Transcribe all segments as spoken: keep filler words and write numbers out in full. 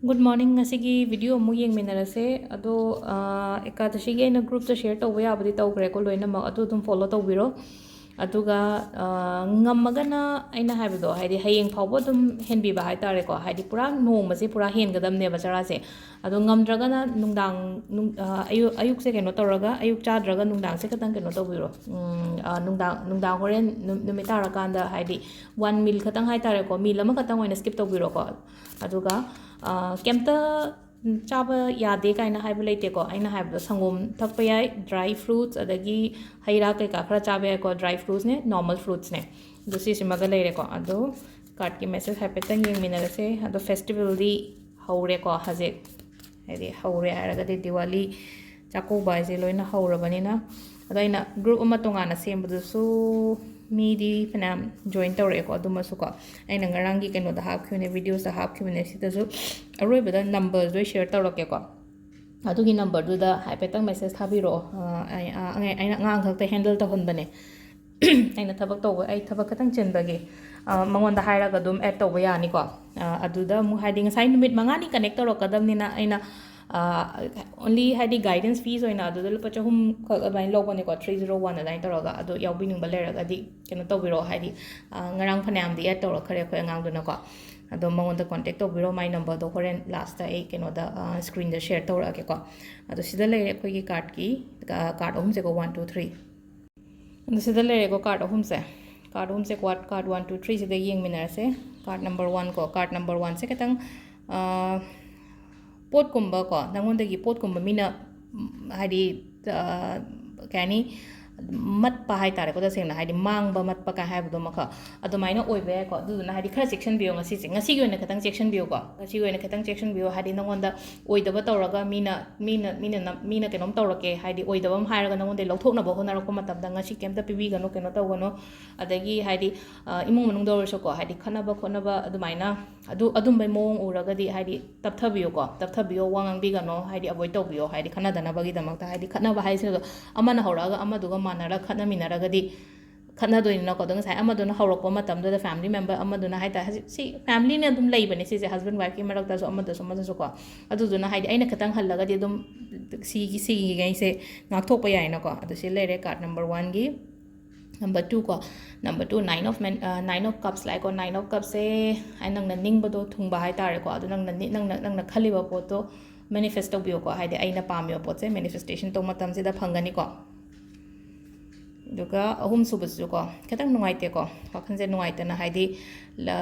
Good morning. ꯉꯁꯤꯒꯤ video ꯑꯃꯨꯛ ꯌꯦꯡꯃꯤꯟꯅꯔꯁꯦ꯫ ꯑꯗꯣ ꯑꯦꯀꯥꯗꯁꯤꯒꯤ ꯑꯩꯅ groupꯇ share ꯇꯧꯕ ꯌꯥꯕꯗꯤ ꯇꯧꯈ꯭ꯔꯦꯀꯣ ꯂꯣꯏꯅꯃꯛ, ꯑꯗꯨ ꯑꯗꯨꯝ follow ꯇꯧꯕꯤꯔꯣ꯫ ꯑꯗꯨꯒ ꯉꯝꯃꯒꯅ ꯑꯩꯅ ꯍꯥꯏꯕꯗꯣ, ꯍꯥꯏꯗꯤ ꯍꯌꯦꯡ ꯐꯥꯎꯕ ꯑꯗꯨꯝ ꯍꯦꯟꯕꯤꯕ ꯍꯥꯏꯇꯥꯔꯦꯀꯣ꯫ ꯍꯥꯏꯗꯤ ꯄꯨꯔꯥ ꯅꯣꯡꯃꯁꯦ ꯄꯨꯔꯥ ꯍꯦꯟꯒꯗꯕꯅꯦꯕ ꯆꯔꯥꯁꯦ꯫ ꯑꯗꯣ ꯉꯝꯗ꯭ꯔꯒꯅ ꯅꯨꯡꯗꯥꯡ, ꯑꯌꯨꯛ, ꯑꯌꯨꯛꯁꯦ ꯀꯩꯅꯣ ꯇꯧꯔꯒ, ꯑꯌꯨꯛ ꯆꯥꯗ꯭ꯔꯒ ꯅꯨꯡꯗꯥꯡꯁꯦ ꯈꯇꯪ ꯀꯩꯅꯣ ꯇꯧꯕꯤꯔꯣ꯫ ꯅꯨꯡꯗꯥꯡ, ꯅꯨꯡꯗꯥꯡ ꯍꯣꯔꯦꯟ ꯅꯨꯃꯤꯠ ꯇꯥꯔꯀꯥꯟꯗ, ꯍꯥꯏꯗꯤ one meal ꯈꯇꯪ ꯍꯥꯏꯇꯥꯔꯦꯀꯣ, meal ꯑꯃꯈꯛꯇꯪ ꯑꯣꯏꯅ skip ꯇꯧꯕꯤꯔꯣꯀꯣ꯫ ꯑꯗꯨꯒ ꯀꯩꯝꯇ ꯆꯥꯕ ꯌꯥꯗꯦ ꯀꯥꯏꯅ ꯍꯥꯏꯕ ꯂꯩꯇꯦꯀꯣ꯫ ꯑꯩꯅ ꯍꯥꯏꯕꯗꯣ, ꯁꯪꯒꯣꯝ ꯊꯛꯄ ꯌꯥꯏ, dry fruits, ꯑꯗꯒꯤ ꯍꯩ ꯔꯥ ꯀꯩꯀꯥ ꯈꯔ ꯆꯥꯕ ꯌꯥꯏꯀꯣ꯫ Dry fruitsꯅꯦ, normal fruitsꯅꯦ꯫ ꯑꯗꯣ ꯁꯤꯁꯤꯃꯒ ꯂꯩꯔꯦꯀꯣ꯫ ꯑꯗꯣ cardꯀꯤ message ꯍꯥꯏꯐꯦꯠꯇꯪ ꯌꯦꯡꯃꯤꯟꯅꯔꯁꯦ꯫ ꯑꯗꯣ festivalꯗꯤ ꯍꯧꯔꯦꯀꯣ ꯍꯧꯖꯤꯛ, ꯍꯥꯏꯗꯤ ꯍꯧꯔꯦ ꯍꯥꯏꯔꯒꯗꯤ ꯗꯤꯋꯥꯂꯤ, ꯆꯥꯛꯀꯧꯕ ꯍꯥꯏꯁꯦ ꯂꯣꯏꯅ ꯍꯧꯔꯕꯅꯤꯅ꯫ ꯑꯗꯣ ꯑꯩꯅ group ꯑꯃ ꯇꯣꯉꯥꯟꯅ ꯁꯦꯝꯕꯗꯨꯁꯨ ꯃꯤꯗꯤ ꯐꯅꯌꯥꯝ join ꯇꯧꯔꯛꯑꯦꯀꯣ꯫ ꯑꯗꯨꯃꯁꯨꯀꯣ, ꯑꯩꯅ ꯉꯔꯥꯡꯒꯤ ꯀꯩꯅꯣꯗ ꯍꯥꯞꯈꯤꯕꯅꯦ, videosꯇ ꯍꯥꯞꯈꯤꯕꯅꯦ꯫ ꯁꯤꯗꯁꯨ ꯑꯔꯣꯏꯕꯗ numberꯗꯣ ꯑꯩ share ꯇꯧꯔꯛꯀꯦꯀꯣ꯫ ꯑꯗꯨꯒꯤ numberꯗꯨꯗ ꯍꯥꯏꯐꯦꯠꯇꯪ message ꯊꯥꯕꯤꯔꯛꯑꯣ꯫ ꯑꯩꯅ ꯑꯉꯥꯡ ꯈꯛꯇ handle ꯇꯧꯍꯟꯕꯅꯦ꯫ ꯑꯩꯅ ꯊꯕꯛ ꯇꯧꯕ, ꯑꯩ ꯊꯕꯛ ꯈꯤꯇꯪ ꯆꯤꯟꯕꯒꯤ꯫ ꯃꯉꯣꯟꯗ ꯍꯥꯏꯔꯒ ꯑꯗꯨꯝ add ꯇꯧꯕ ꯌꯥꯅꯤꯀꯣ꯫ ꯑꯗꯨꯗ ꯑꯃꯨꯛ, ꯍꯥꯏꯗꯤ, ꯉꯁꯥꯏ ꯅꯨꯃꯤꯠ ꯃꯉꯥꯅꯤ connect ꯇꯧꯔꯛꯀꯗꯕꯅꯤꯅ, ꯑꯩꯅ only, ꯍꯥꯏꯗꯤ, guidance fees ꯑꯣꯏꯅ ꯑꯗꯨꯗ ꯂꯨꯄꯥ ꯆꯍꯨꯝ ꯈꯛ ꯑꯗꯨꯃꯥꯏꯅ ꯂꯧꯕꯅꯦꯀꯣ, three zero one ꯑꯗꯨꯃꯥꯏꯅ ꯇꯧꯔꯒ꯫ ꯑꯗꯣ ꯌꯥꯎꯕꯤꯅꯤꯡꯕ ꯂꯩꯔꯒꯗꯤ ꯀꯩꯅꯣ ꯇꯧꯕꯤꯔꯛꯑꯣ, ꯍꯥꯏꯗꯤ ꯉꯔꯥꯡ ꯐꯅꯌꯥꯝꯗꯤ add ꯇꯧꯔꯛꯈ꯭ꯔꯦ ꯑꯩꯈꯣꯏ ꯑꯉꯥꯡꯗꯨꯅꯀꯣ꯫ ꯑꯗꯣ ꯃꯉꯣꯟꯗ contact ꯇꯧꯕꯤꯔꯣ꯫ My numberꯗꯣ ꯍꯣꯔꯦꯟ lastꯇ ꯑꯩ ꯀꯩꯅꯣꯗ, screenꯗ share ꯇꯧꯔꯛꯑꯒꯦꯀꯣ꯫ ꯑꯗꯣ ꯁꯤꯗ ꯂꯩꯔꯦ ꯑꯩꯈꯣꯏꯒꯤ cardꯀꯤ, card ꯑꯍꯨꯝꯁꯦꯀꯣ, one, two, three꯫ ꯑꯗꯣ ꯁꯤꯗ ꯂꯩꯔꯦꯀꯣ card ꯑꯍꯨꯝꯁꯦ꯫ Card ꯑꯍꯨꯝꯁꯦ, card, card one, two, three ꯁꯤꯗ ꯌꯦꯡꯃꯤꯟꯅꯔꯁꯦ꯫ Card number one ꯀꯣ, card number oneꯁꯦ ꯈꯤꯇꯪ, ꯄꯣꯠꯀꯨꯝꯕꯀꯣ, ꯅꯪꯉꯣꯟꯗꯒꯤ ꯄꯣꯠꯀꯨꯝꯕ ꯃꯤꯅ, ꯍꯥꯏꯗꯤ, ꯀꯩ ꯍꯥꯏꯅꯤ, ꯃꯠꯄ ꯍꯥꯏꯇꯥꯔꯦꯀꯣ, ꯇꯁꯦꯡꯅ ꯍꯥꯏꯗꯤ ꯃꯥꯡꯕ, ꯃꯠꯄ ꯀꯥꯏ ꯍꯥꯏꯕꯗꯣꯃꯈꯛ ꯑꯗꯨꯃꯥꯏꯅ ꯑꯣꯏꯕ ꯌꯥꯏꯀꯣ꯫ ꯑꯗꯨꯗꯨꯅ, ꯍꯥꯏꯗꯤ, ꯈꯔ ꯆꯦꯛꯁꯤꯟꯕꯤꯌꯣ ꯉꯁꯤꯁꯦ, ꯉꯁꯤꯒꯤ ꯑꯣꯏꯅ ꯈꯤꯇꯪ ꯆꯦꯛꯁꯤꯟꯕꯤꯌꯨꯀꯣ꯫ ꯉꯁꯤꯒꯤ ꯑꯣꯏꯅ ꯈꯤꯇꯪ ꯆꯦꯛꯁꯤꯟꯕꯤꯌꯣ, ꯍꯥꯏꯗꯤ ꯅꯪꯉꯣꯟꯗ ꯑꯣꯏꯗꯕ ꯇꯧꯔꯒ ꯃꯤꯅ, ꯃꯤꯅ, ꯃꯤꯅ ꯅ-, ꯃꯤꯅ ꯀꯩꯅꯣꯝ ꯇꯧꯔꯛꯀꯦ, ꯍꯥꯏꯗꯤ ꯑꯣꯏꯗꯕ ꯑꯃ ꯍꯥꯏꯔꯒ ꯅꯪꯉꯣꯟꯗꯒꯤ ꯂꯧꯊꯣꯛꯅꯕ ꯍꯣꯠꯅꯔꯛꯄ ꯃꯇꯝꯗ ꯉꯁꯤ ꯀꯩꯝꯇ ꯄꯤꯕꯤꯒꯅꯨ, ꯀꯩꯅꯣ ꯇꯧꯒꯅꯨ꯫ ꯑꯗꯒꯤ, ꯍꯥꯏꯗꯤ, ꯏꯃꯨꯡ ꯃꯅꯨꯡꯗ ꯑꯣꯏꯔꯁꯨꯀꯣ, ꯍꯥꯏꯗꯤ ꯈꯠꯅꯕ ꯈꯣꯠꯅꯕ ꯑꯗꯨꯃꯥꯏꯅ, ꯑꯗꯨ, ꯑꯗꯨꯝꯕꯩ ꯃꯑꯣꯡ ꯎꯔꯒꯗꯤ, ꯍꯥꯏꯗꯤ ꯇꯞꯊꯕꯤꯌꯨꯀꯣ, ꯇꯞꯊꯕꯤꯌꯣ, ꯋꯥ ꯉꯥꯡꯕꯤꯒꯅꯣ, ꯍꯥꯏꯗꯤ avoid ꯇꯧꯕꯤꯌꯣ, ꯍꯥꯏꯗꯤ ꯈꯠꯅꯗꯅꯕꯒꯤꯗꯃꯛꯇ꯫ ꯍꯥꯏꯗꯤ ꯈꯠꯅꯕ ꯍꯥꯏꯁꯤꯗ ꯑꯃꯅ ꯍꯧꯔꯛꯑꯒ ꯑꯃꯗꯨꯒ ꯃꯥꯟꯅꯔ ꯈꯠꯅꯃꯤꯟꯅꯔꯒꯗꯤ ꯈꯠꯅꯗꯣꯏꯅꯤꯅꯀꯣ꯫ ꯑꯗꯣ ꯉꯁꯥꯏ ꯑꯃꯗꯨꯅ ꯍꯧꯔꯛꯄ ꯃꯇꯝꯗꯨꯗ family member ꯑꯃꯗꯨꯅ ꯍꯥꯏꯇꯥꯔꯦ, ꯍꯧꯖꯤꯛ ꯁꯤ familyꯅ ꯑꯗꯨꯝ ꯂꯩꯕꯅꯦ ꯁꯤꯁꯦ, husband wifeꯀꯤ ꯃꯔꯛꯇꯁꯨ ꯑꯃꯗꯁꯨ ꯑꯃꯗꯁꯨꯀꯣ꯫ ꯑꯗꯨꯗꯨꯅ ꯍꯥꯏꯗꯤ ꯑꯩꯅ ꯈꯤꯇꯪ ꯍꯜꯂꯒꯗꯤ ꯑꯗꯨꯝ ꯁꯤꯒꯤ ꯁꯤꯒꯤꯉꯩꯁꯦ ꯉꯥꯛꯊꯣꯛꯄ ꯌꯥꯏꯅꯀꯣ꯫ ꯑꯗꯨ ꯁꯤ ꯂꯩꯔꯦ card number oneꯒꯤ꯫ Number two ꯀꯣ, number two nine of men, nine of cups ꯂꯥꯛꯑꯦꯀꯣ꯫ Nine of cupꯁꯦ ꯑꯩ ꯅꯪꯅ ꯅꯤꯡꯕꯗꯣ ꯊꯨꯡꯕ ꯍꯥꯏꯇꯥꯔꯦꯀꯣ꯫ ꯑꯗꯨ ꯅꯪꯅ ꯅꯪꯅ ꯅꯪꯅ ꯈꯜꯂꯤꯕ ꯄꯣꯠꯇꯣ manifest ꯇꯧꯕꯤꯌꯣꯀꯣ꯫ ꯍꯥꯏꯗꯤ ꯑꯩꯅ ꯄꯥꯝꯃꯤꯕ ꯄꯣꯠꯁꯦ manifestation ꯇꯧꯕ ꯃꯇꯝꯁꯤꯗ ꯐꯪꯒꯅꯤꯀꯣ꯫ ꯑꯗꯨꯒ ꯑꯍꯨꯝꯁꯨꯕꯁꯤꯁꯨꯀꯣ, ꯈꯤꯇꯪ ꯅꯨꯡꯉꯥꯏꯇꯦꯀꯣ, ꯋꯥꯈꯜꯁꯦ ꯅꯨꯡꯉꯥꯏꯇꯅ ꯍꯥꯏꯗꯤ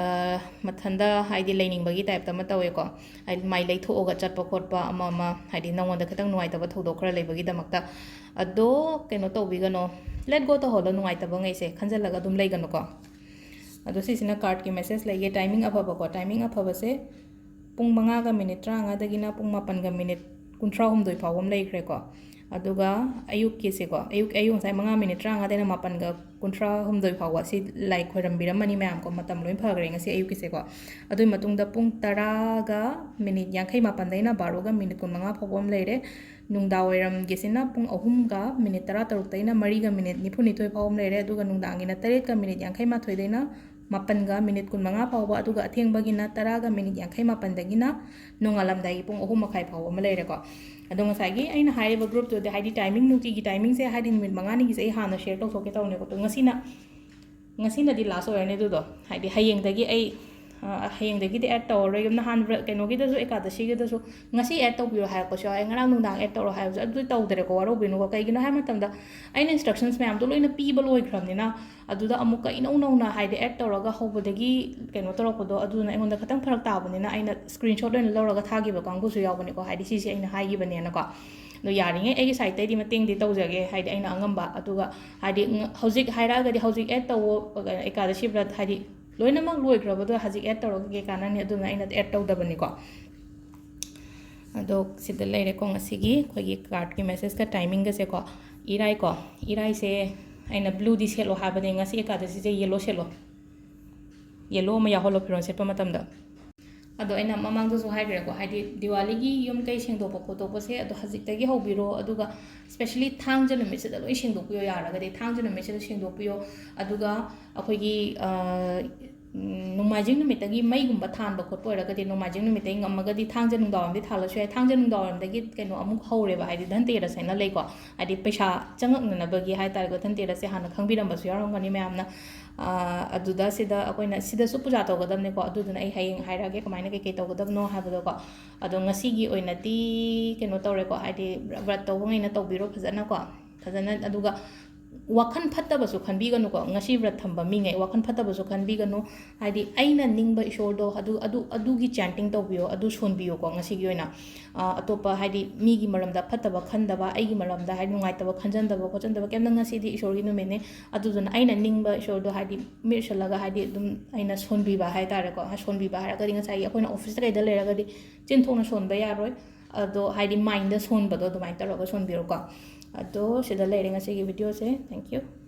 ꯃꯊꯟꯗ ꯍꯥꯏꯗꯤ ꯂꯩꯅꯤꯡꯕꯒꯤ typeꯇ ꯑꯃ ꯇꯧꯋꯦꯀꯣ꯫ ꯍꯥꯏꯗꯤ ꯃꯥꯏ ꯂꯩꯊꯣꯛꯑꯒ ꯆꯠꯄ ꯈꯣꯠꯄ ꯑꯃ ꯑꯃ, ꯍꯥꯏꯗꯤ ꯅꯉꯣꯟꯗ ꯈꯤꯇꯪ ꯅꯨꯡꯉꯥꯏꯇꯕ ꯊꯧꯗꯣꯛ ꯈꯔ ꯂꯩꯕꯒꯤꯗꯃꯛꯇ꯫ ꯑꯗꯣ ꯀꯩꯅꯣ ꯇꯧꯕꯤꯒꯅꯣ, let go ꯇꯧꯍꯜꯂꯣ, ꯅꯨꯡꯉꯥꯏꯇꯕꯉꯩꯁꯦ ꯈꯟꯖꯤꯜꯂꯒ ꯑꯗꯨꯝ ꯂꯩꯒꯅꯨꯀꯣ꯫ ꯑꯗꯣ ꯁꯤꯁꯤꯅ cardꯀꯤ message ꯂꯩꯒꯦ꯫ Timing ꯑꯐꯕꯀꯣ, timing ꯑꯐꯕꯁꯦ ꯄꯨꯡ ꯃꯉꯥꯒ minute ꯇꯔꯥꯃꯉꯥꯗꯒꯤꯅ ꯄꯨꯡ ꯃꯥꯄꯟꯒ minute ꯀꯨꯟꯊ꯭ꯔꯥꯍꯨꯝꯗꯣꯏ ꯐꯥꯎꯕ ꯑꯃ ꯂꯩꯈ꯭ꯔꯦꯀꯣ꯫ ꯑꯗꯨꯒ ꯑꯌꯨꯛꯀꯤꯁꯦꯀꯣ, ꯑꯌꯨꯛ ꯑꯌꯨꯛ ꯉꯁꯥꯏ ꯃꯉꯥ minute ꯇꯔꯥꯃꯉꯥꯗꯩꯅ ꯃꯥꯄꯟꯒ ꯀꯨꯟꯊ꯭ꯔꯥꯍꯨꯝꯗꯣꯏ ꯐꯥꯎꯕ ꯁꯤ ꯂꯥꯏ ꯈꯣꯏꯔꯝꯕꯤꯔꯝꯃꯅꯤ ꯃꯌꯥꯝꯀꯣ, ꯃꯇꯝ ꯂꯣꯏ ꯐꯈ꯭ꯔꯦ ꯉꯁꯤ ꯑꯌꯨꯛꯀꯤꯁꯦꯀꯣ꯫ ꯑꯗꯨꯒꯤ ꯃꯇꯨꯡꯗ ꯄꯨꯡ ꯇꯔꯥꯒ minute ꯌꯥꯡꯈꯩ ꯃꯥꯄꯟꯗꯩꯅ ꯕꯥꯔꯣꯒ minute ꯀꯨꯟꯃꯉꯥ ꯐꯥꯎꯕ ꯑꯃ ꯂꯩꯔꯦ꯫ ꯅꯨꯡꯗꯥꯡꯋꯥꯏꯔꯝꯒꯤꯁꯤꯅ ꯄꯨꯡ ꯑꯍꯨꯝꯒ minute ꯇꯔꯥꯇꯔꯨꯛꯇꯩꯅ ꯃꯔꯤꯒ minute ꯅꯤꯐꯨꯅꯤꯊꯣꯏ ꯐꯥꯎꯕ ꯑꯃ ꯂꯩꯔꯦ꯫ ꯑꯗꯨꯒ ꯅꯨꯡꯗꯥꯡꯒꯤꯅ ꯇꯔꯦꯠꯀ minute ꯌꯥꯡꯈꯩ ꯃꯥꯊꯣꯏꯗꯩꯅ ꯃꯥꯄꯟꯒ minute ꯀꯨꯟꯃꯉꯥ ꯐꯥꯎꯕ, ꯑꯗꯨꯒ ꯑꯊꯦꯡꯕꯒꯤꯅ ꯇꯔꯥꯒ minute ꯌꯥꯡꯈꯩ ꯃꯥꯄꯟꯗꯒꯤꯅ ꯅꯣꯡꯉꯥꯜꯂꯝꯗꯥꯏꯒꯤ ꯄꯨꯡ ꯑꯍꯨꯝ ꯃꯈꯥꯏ ꯐꯥꯎꯕ ꯑꯃ ꯂꯩꯔꯦꯀꯣ꯫ ꯑꯗꯣ ꯉꯁꯥꯏꯒꯤ ꯑꯩꯅ ꯍꯥꯏꯔꯤꯕ groupꯇꯨꯗꯤ ꯍꯥꯏꯗꯤ timing, ꯅꯨꯡꯇꯤꯒꯤ timingꯁꯦ ꯍꯥꯏꯗꯤ ꯅꯨꯃꯤꯠ ꯃꯉꯥꯅꯤꯒꯤꯁꯦ ꯑꯩ ꯍꯥꯟꯅ share ꯇꯧꯊꯣꯛꯀꯦ ꯇꯧꯅꯦꯕ꯫ ꯑꯗꯣ ꯉꯁꯤꯅ, ꯉꯁꯤꯅꯗꯤ last ꯑꯣꯏꯔꯅꯤ꯫ ꯑꯗꯨꯗꯣ ꯍꯥꯏꯗꯤ ꯍꯌꯦꯡꯗꯒꯤ ꯑꯩ, ꯑ, ꯍꯌꯦꯡꯗꯒꯤꯗꯤ add ꯇꯧꯔꯔꯣꯏ꯫ ꯅꯍꯥꯟ ꯕ꯭ꯔ-, ꯀꯩꯅꯣꯒꯤꯗꯁꯨ, ꯑꯦꯀꯥꯗꯁꯤꯒꯤꯗꯁꯨ ꯉꯁꯤ add ꯇꯧꯕꯤꯌꯣ ꯍꯥꯏꯔꯛꯄꯁꯨ ꯌꯥꯎꯋꯦ, ꯉꯔꯥꯡ ꯅꯨꯡꯗꯥꯡ add ꯇꯧꯔꯣ ꯍꯥꯏꯕꯁꯨ, ꯑꯗꯨꯗꯤ ꯇꯧꯗ꯭ꯔꯦꯀꯣ, ꯋꯥꯔꯧꯕꯤꯅꯨꯀꯣ꯫ ꯀꯩꯒꯤꯅꯣ ꯍꯥꯏꯕ ꯃꯇꯝꯗ ꯑꯩꯅ instructions ꯃꯌꯥꯝꯗꯣ ꯂꯣꯏꯅ ꯄꯤꯕ ꯂꯣꯏꯈ꯭ꯔꯕꯅꯤꯅ, ꯑꯗꯨꯗ ꯑꯃꯨꯛꯀ ꯏꯅꯧ ꯅꯧꯅ ꯍꯥꯏꯗꯤ add ꯇꯧꯔꯒ ꯍꯧꯕꯗꯒꯤ ꯀꯩꯅꯣ ꯇꯧꯔꯛꯄꯗꯣ, ꯑꯗꯨꯅ ꯑꯩꯉꯣꯟꯗ ꯈꯤꯇꯪ ꯐꯔꯛ ꯇꯥꯕꯅꯤꯅ ꯑꯩꯅ screenshot ꯑꯣꯏꯅ ꯂꯧꯔꯒ ꯊꯥꯈꯤꯕ ꯀꯥꯡꯕꯨꯁꯨ ꯌꯥꯎꯕꯅꯤꯀꯣ, ꯍꯥꯏꯗꯤ ꯁꯤꯁꯦ ꯑꯩꯅ ꯍꯥꯏꯈꯤꯕꯅꯦꯅꯀꯣ꯫ ꯑꯗꯣ ꯌꯥꯔꯤꯉꯩ ꯑꯩꯒꯤ sideꯇꯩꯗꯤ ꯃꯇꯦꯡꯗꯤ ꯇꯧꯖꯒꯦ, ꯍꯥꯏꯗꯤ ꯑꯩꯅ ꯑꯉꯝꯕ꯫ ꯑꯗꯨꯒ ꯍꯥꯏꯗꯤ ꯉ-, ꯍꯧꯖꯤꯛ ꯍꯥꯏꯔꯛꯑꯒꯗꯤ ꯍꯧꯖꯤꯛ add ꯇꯧꯋꯣ, ꯑꯦꯀꯥꯗꯁꯤ ꯕ꯭ꯔꯠ ꯍꯥꯏꯗꯤ ꯂꯣꯏꯅꯃꯛ ꯂꯣꯏꯈ꯭ꯔꯕꯗꯣ ꯍꯧꯖꯤꯛ add ꯇꯧꯔꯒ ꯀꯩ ꯀꯥꯟꯅꯅꯤ? ꯑꯗꯨꯅ ꯑꯩꯅ add ꯇꯧꯗꯕꯅꯤꯀꯣ꯫ ꯑꯗꯣ ꯁꯤꯗ ꯂꯩꯔꯦꯀꯣ ꯉꯁꯤꯒꯤ ꯑꯩꯈꯣꯏꯒꯤ cardꯀꯤ messageꯀ timingꯒꯁꯦꯀꯣ꯫ ꯏꯔꯥꯏꯀꯣ, ꯏꯔꯥꯏꯁꯦ ꯑꯩꯅ blueꯗꯤ ꯁꯦꯠꯂꯣ ꯍꯥꯏꯕꯅꯦ, ꯉꯁꯤ ꯑꯦꯀꯥꯗꯁꯤꯁꯦ yellow ꯁꯦꯠꯂꯣ, yellow ꯑꯃ ꯌꯥꯎꯍꯜꯂꯣ ꯐꯤꯔꯣꯜ ꯁꯦꯠꯄ ꯃꯇꯝꯗ꯫ ꯑꯗꯣ ꯑꯩꯅ ꯃꯃꯥꯡꯗꯁꯨ ꯍꯥꯏꯈ꯭ꯔꯦꯀꯣ, ꯍꯥꯏꯗꯤ ꯗꯤꯋꯥꯂꯤꯒꯤ ꯌꯨꯝ ꯀꯩ ꯁꯦꯡꯗꯣꯛꯄ ꯈꯣꯠꯇꯣꯛꯄꯁꯦ ꯑꯗꯣ ꯍꯧꯖꯤꯛꯇꯒꯤ ꯍꯧꯕꯤꯔꯣ, ꯑꯗꯨꯒ especially ꯊꯥꯡꯖ ꯅꯨꯃꯤꯠꯁꯤꯗ ꯂꯣꯏ ꯁꯦꯡꯗꯣꯛꯄꯤꯌꯣ, ꯌꯥꯔꯒꯗꯤ ꯊꯥꯡꯖ ꯅꯨꯃꯤꯠꯁꯤꯗ ꯁꯦꯡꯗꯣꯛꯄꯤꯌꯣ꯫ ꯑꯗꯨꯒ ꯑꯩꯈꯣꯏꯒꯤ, ꯑ, ꯎꯝ, ꯅꯣꯡꯃꯥꯏꯖꯤꯡ ꯅꯨꯃꯤꯠꯇꯒꯤ ꯃꯩꯒꯨꯝꯕ ꯊꯥꯟꯕ ꯈꯣꯠꯄ ꯑꯣꯏꯔꯒꯗꯤ, ꯅꯣꯡꯃꯥꯏꯖꯤꯡ ꯅꯨꯃꯤꯠꯇꯒꯤ ꯉꯝꯃꯒꯗꯤ ꯊꯥꯡꯖ ꯅꯨꯡꯗꯥꯡꯋꯥꯏꯔꯝꯗꯤ ꯊꯥꯜꯂꯁꯨ ꯌꯥꯏ꯫ ꯊꯥꯡꯖ ꯅꯨꯡꯗꯥꯡꯋꯥꯏꯔꯝꯗꯒꯤ ꯀꯩꯅꯣ ꯑꯃꯨꯛ ꯍꯧꯔꯦꯕ, ꯍꯥꯏꯗꯤ ꯙꯟꯇꯦꯔꯁ ꯍꯥꯏꯅ ꯂꯩꯀꯣ, ꯍꯥꯏꯗꯤ ꯄꯩꯁꯥ ꯆꯪꯉꯛꯅꯅꯕꯒꯤ ꯍꯥꯏ ꯇꯥꯔꯦꯀꯣ꯫ ꯙꯟꯇꯦꯔꯁꯁꯦ ꯍꯥꯟꯅ ꯈꯪꯕꯤꯔꯝꯕꯁꯨ ꯌꯥꯎꯔꯝꯒꯅꯤ ꯃꯌꯥꯝꯅ꯫ ꯑ, ꯑꯗꯨꯗ ꯁꯤꯗ ꯑꯩꯈꯣꯏꯅ ꯁꯤꯗꯁꯨ ꯄꯨꯖꯥ ꯇꯧꯒꯗꯕꯅꯦꯀꯣ, ꯑꯗꯨꯗꯨꯅ ꯑꯩ ꯍꯌꯦꯡ ꯍꯥꯏꯔꯛꯑꯒꯦ ꯀꯃꯥꯏꯅ ꯀꯩꯀꯩ ꯇꯧꯒꯗꯕꯅꯣ ꯍꯥꯏꯕꯗꯣꯀꯣ꯫ ꯑꯗꯣ ꯉꯁꯤꯒꯤ ꯑꯣꯏꯅꯗꯤ ꯀꯩꯅꯣ ꯇꯧꯔꯦꯀꯣ, ꯍꯥꯏꯗꯤ ꯕ꯭ꯔꯠ ꯇꯧꯕꯉꯩꯅ ꯇꯧꯕꯤꯔꯣ ꯐꯖꯅꯀꯣ, ꯐꯖꯅ꯫ ꯑꯗꯨꯒ ꯋꯥꯈꯜ ꯐꯠꯇꯕꯁꯨ ꯈꯟꯕꯤꯒꯅꯨꯀꯣ, ꯉꯁꯤ ꯕ꯭ꯔꯠ ꯊꯝꯕ ꯃꯤꯉꯩ ꯋꯥꯈꯜ ꯐꯠꯇꯕꯁꯨ ꯈꯟꯕꯤꯒꯅꯨ꯫ ꯍꯥꯏꯗꯤ ꯑꯩꯅ ꯅꯤꯡꯕ ꯏꯁꯣꯔꯗꯣ ꯑꯗꯨ, ꯑꯗꯨ, ꯑꯗꯨꯒꯤ chanting ꯇꯧꯕꯤꯌꯣ, ꯑꯗꯨ ꯁꯣꯟꯕꯤꯌꯣꯀꯣ ꯉꯁꯤꯒꯤ ꯑꯣꯏꯅ꯫ ꯑ, ꯑꯇꯣꯞꯄ ꯍꯥꯏꯗꯤ ꯃꯤꯒꯤ ꯃꯔꯝꯗ ꯐꯠꯇꯕ ꯈꯟꯗꯕ, ꯑꯩꯒꯤ ꯃꯔꯝꯗ ꯍꯥꯏꯗꯤ ꯅꯨꯡꯉꯥꯏꯇꯕ ꯈꯟꯖꯟꯗꯕ ꯈꯣꯠꯆꯟꯗꯕ ꯀꯩꯝꯇ, ꯉꯁꯤꯗꯤ ꯏꯁꯣꯔꯒꯤ ꯅꯨꯃꯤꯠꯅꯤ꯫ ꯑꯗꯨꯗꯨꯅ ꯑꯩꯅ ꯅꯤꯡꯕ ꯏꯁꯣꯔꯗꯣ ꯍꯥꯏꯗꯤ ꯃꯤꯠ ꯎꯏꯁꯤꯜꯂꯒ ꯍꯥꯏꯗꯤ ꯑꯗꯨꯝ ꯑꯩꯅ ꯁꯣꯟꯕꯤꯕ ꯍꯥꯏ ꯇꯥꯔꯦꯀꯣ꯫ ꯁꯣꯟꯕꯤꯕ ꯍꯥꯏꯔꯒꯗꯤ ꯉꯁꯥꯏꯒꯤ ꯑꯩꯈꯣꯏꯅ ꯑꯣꯐꯤꯁꯇ ꯀꯩꯗ ꯂꯩꯔꯒꯗꯤ ꯆꯤꯟ ꯊꯣꯛꯅ ꯁꯣꯟꯕ ꯌꯥꯔꯣꯏ꯫ ꯑꯗꯣ ꯍꯥꯏꯗꯤ mindꯗ ꯁꯣꯟꯕꯗꯣ ꯑꯗꯨꯃꯥꯏꯅ ꯇꯧꯔꯒ ꯁꯣꯟꯕꯤꯔꯣꯀꯣ꯫ ꯑꯗꯣ ꯁꯤꯗ ꯂꯩꯔꯦ ꯉꯁꯤꯒꯤ videoꯁꯦ꯫ Thank you꯫